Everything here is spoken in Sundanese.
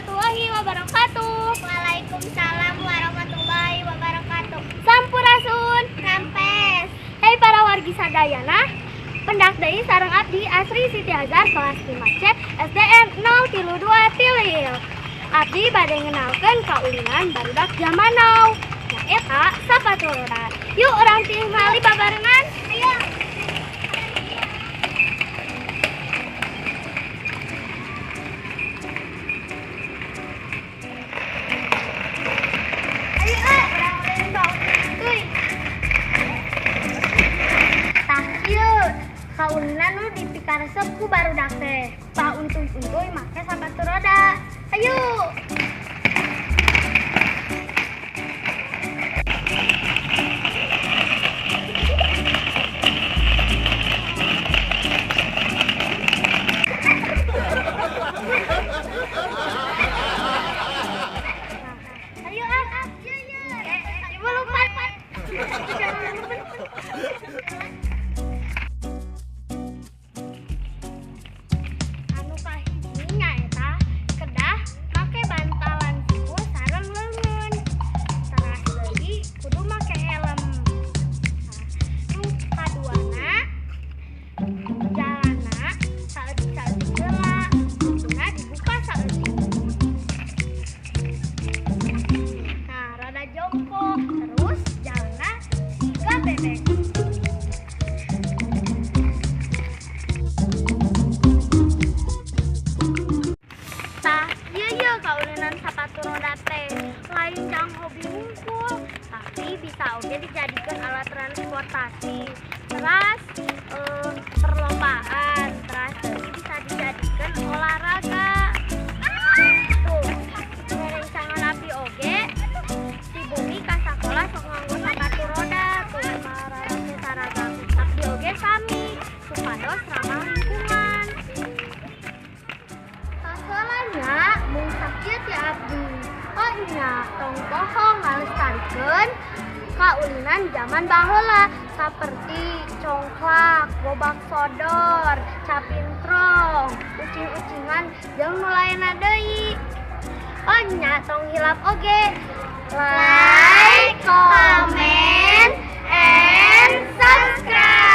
Warahmatullahi wabarakatuh. Waalaikumsalam warahmatullahi wabarakatuh. Sampurasun. Rampes. Hei para wargi sadayana, pendak deui sareng abdi Asri Siti Azhar kelas 5C SDN 032 Tilil. Abdi bade ngenalkeun kaulinan barudak jaman now. Nyaeta sapatu roda. Yuk urang tingali babarengan. Ayo. Ayo urang ulin ka untuy. Tah ieu kaulinan nu dipikaresep ku barudak teh. Pauntuy-untuy make sapatu roda. Ayo. Ayo ah. Ibu lupa. Anu kahiji nyaeta kedah make bantalan siku sareng leungeun. Teras deui kudu make helm. Nu kaduana jalana saeutik-saeutik heula, kuduna dibuka saeutik. Nah, rada jongkok, terus jalana siga bebek. Tah, ieu ye kaulinan sapatu roda teh. Lain jang hobi hungkul, tapi bisa oge dijadikeun alat transportasi. Teras perlombaan, teras deui bisa dijadikeun olahraga. Tuh, rerencangan abdi oge ti bumi ka sakola sok nganggo sapatu roda, tuh mararake saragam. Abdi oge sami supados ramah lingkungan. Sasalanya mung sakieu ti abdi. Oh nya, tong poho ngalestarikeun kaulinan jaman baheula saperti congklak, gobak sodor, capintrong, ucing-ucingan jeung nu lainna deui. Oh nya, tong hilap oge. Like, comment, and subscribe.